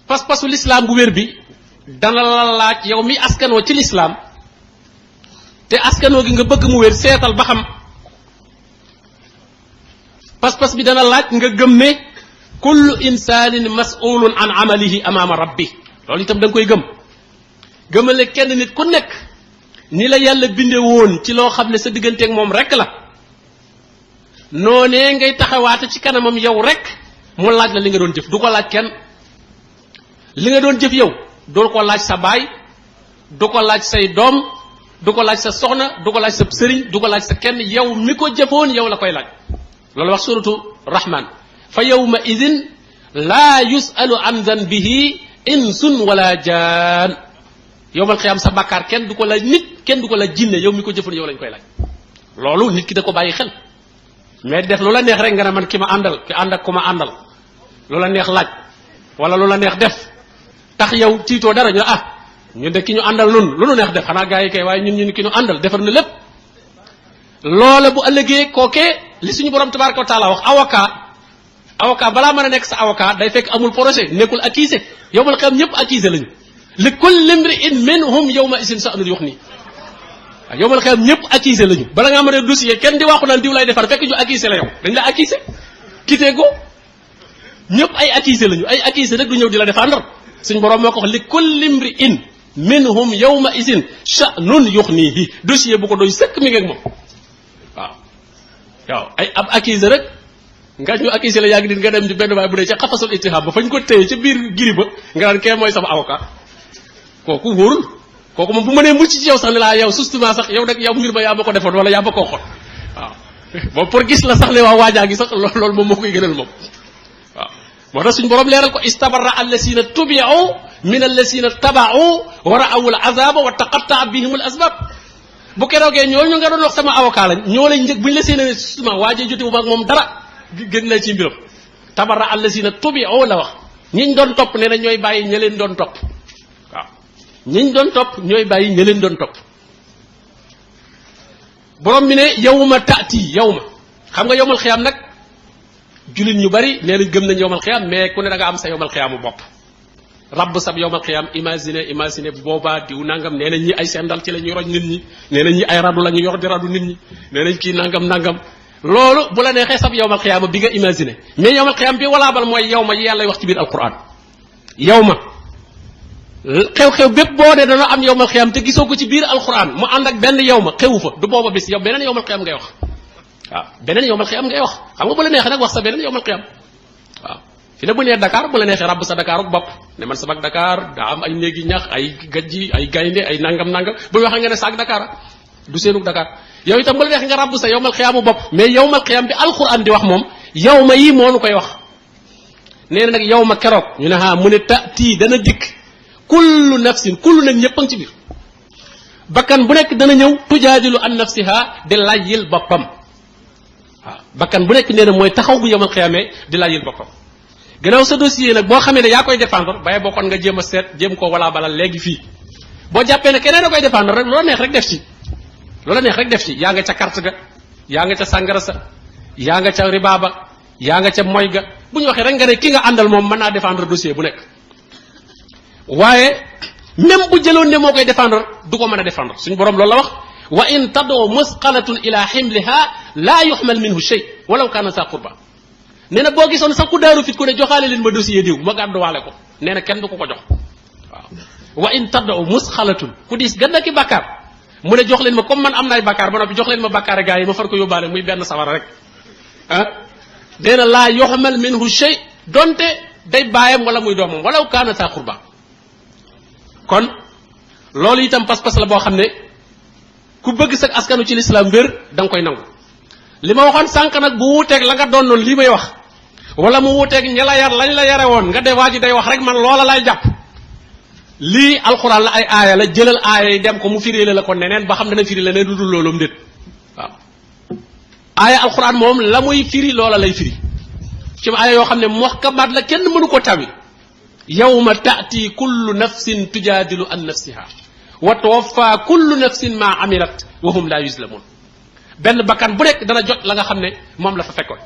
pas-pasu l'islam bu wér bi dana la laaj yow mi askanoo ci l'islam te askanoo gi nga bëgg mu wér seetal ba xam pas-pas bi dana laaj nga gëm ne kullu insanin mas'ulun an amalihi amama rabbi loolu itam da nga koy gëmale kenn nit ku nekk ni la yàlla binde woon ci loo xam ne sa digganteeg moom rek la noonee ngay taxawaate ci kanamam yow rek mu laaj la li nga doon jëf du ko laaj kenn li nga doon jëf yow doo ko laaj sa baay du ko laaj say doom du ko laaj sa soxna du ko laaj sa sëriñ du ko laaj sa kenn yow mi ko jëfoon yow la koy laaj loolu wax suratu rahman fa yawma idin laa yusalu an zanbihi insun wala jaan yowmal xiyaam sa bàkkaar kenn du ko laaj nit kenn du ko laaj jinne yow mi ko jëfoon yow lañ koy laaj loolu nit ki da ko bàyyi xel mais def lu la neex rek nga ne man ki ma àndal ki ànd ak ku ma àndal lu la neex laaj wala lu la neex def tax yow tiitoo dara ñu ñun de ki ñu àndal nun lu nu neex def xanaa gars yi kay waaye ñun ki ñu àndal defar na lépp loola bu ëllëgee kookee li suñu borom tabaraka wa taala wax avocat balaa mën a nekk sa avocat day fekk amul projet nekkul accusé yowmal xiyaam ñëpp accusé lañu li kulli imri'in minhum yawma isin sha'nun yughni waaw yowmal xiyaam ñëpp accusé lañu bala ngaa mën a dossier kenn di waxu naan diw lay defar fekk ñu accusé la yow dañ la accusé quitté go ñëpp ay accusé lañu ay accusé rek du ñëw di la défendre suñu borom moo ko wax li kulli imri'in minhum yawma isin sha'nun yughnihi dossier bu ko doy sëkk mi ngi ak moom waaw ay ab accusé rek nga ñu accusé la yaa ngi nit nga dem ci benn waay bu dee ca xafasul ittiham ba fañ ko téye ca biir giri ba nga naan kee mooy sama avocat kooku wóorul kooku moom bu mënee mucc ci yow sax ne laa yow justement sax yow nag yow mbir ma yaa ma ko defoon wala yaa ma koo xot waaw moom pour gis la sax ne waa waajaa gi sax loolu moom moo koy gënal moom waaw moo tax suñu borom leeral ko istabarra allasina tubi'u min allasina taba'u wa ra'awu al azaba wa taqatta'a bihim al asbab bu keroogee ñooñu nga doon wax sama avocat lañ ñoo lañ njëkk buñ la séenee justement waajee jote wu mag moom dara gën na ci mbiram tabarra allasina tubi'u la wax ñiñ doon topp nee na ñooy bàyyi ña leen doon topp waaw ñiñ doon topp ñooy bàyyi ña leen doon topp borom mi ne yawma ta'ti yawma xam nga yawmal xiyaam nag jullit ñu bari nee nañ gëm nañ yawmal xiyaam mais ku ne da nga am sa yawmal xiyaamu bopp rabb sab yawmal xiyaam imaginer boobaa diw nangam nee nañ ñi ay seen dal ci la ñuy roj nit ñi nee nañ ñi ay radu la ñu yor di radu nit ñi nee nañ kii nangam loolu bu la neexee sab yawmal xiyaama bi nga imaginer mais yawmal xiyaam bi walaabal mooy yawma yi yàlla wax ci biir alquran yawma xew-xew bépp boo dee dana am yawmal xiyaam te gisoo ko ci biir alquran mu ànd ak benn yawma xewu fa du booba bis yow beneen yawmal xiyaam ngay wax waaw beneen yawmal xiyaam ngay wax xam nga bu la neexee nag wax sa beneen yawmal xiyaam waaw fi ne bu nee Dakar bu la neexee rabb sa Dakaruk bopp ne man sama Dakar daa am ay néegi ñax ay gajji ay gaynde ay nangam bu waxee nga ne saak Dakar du seenug Dakar yow itam bu la neexee nga rabb sa yawmal xiyaamu bopp mais yawmal xiyaam bi alquran di wax moom yawma yi moo nu koy wax nee na nag yawma keroog ñu ne mu ne ta'ti dana dikk kullu nafsin kullu nag ñëpp a ngi ci biir bakkan bu nekk dana ñëw tujaadilu an nafsiha di laajil boppam waaw bakkan bu nekk nee na mooy taxaw bu yawmal xiyaamee di laajil boppam gannaaw sa dossier nag boo xamee ne yaa koy défendre baye bokkoon nga jéem a seet jéem koo wala balal léegi fii boo jàppee ne keneen a koy défendre rek loola neex rek def ci yaa nga ca carte ga yaa nga ca sàngara sa yaa nga ca riba ba yaa nga ca moy ga bu ñu waxee rek nga ne ki nga àndal moom mën naa défendre dossier bu nekk waaye même bu jëloon ne moo koy défendre du ko mën a défendre suñu borom loolu la wax wa in tadoo musqalatun ila ximliha laa yuxmal minhu shay walaw kaana sa qurba nee na boo gisoon sax ku daaru fit ku ne joxaale leen ma dossier diw ma gàdduwaale ko nee na kenn du ko jox waaw wa in tadoo musqalatun ku diis gën a ki bàkkaar mu ne jox leen ma comme man am naay bàkkaar ba noppi jox leen ma bàkkaare gars yi ma far ko yóbbaale muy benn sawara rek nee na laa yuxmal minhu shay donte day baayam wala muy doomam walaw kaana sa qurba kon loolu itam pas-pas la boo xam ne ku bëgg sa askanu ci lislaam wér da nga koy nangu li ma waxoon sànq nag bu wuuteeg la nga doon noonu lii may wax wala mu wuuteeg ña la yar lañ la yare woon nga de waa ji day wax rek man loola lay jàpp lii alxuraan la ay aaya la jëlal aaya yi dem ko mu firi la ko neneen ba xam dana firi leneen du dul loolu déet waaw aaya alxuraan moom la muy firi loola lay firi ci aaya yoo xam ne muhkamaat la kenn mënu ko tawi yawma ta'ti kullu nafsin tujaadilu an nafsiha wa tuwaffa kullu nafsin ma amilat wa hum la yuzlamun benn bakkan bu nekk dana jot la nga xam ne moom la fa fekkoon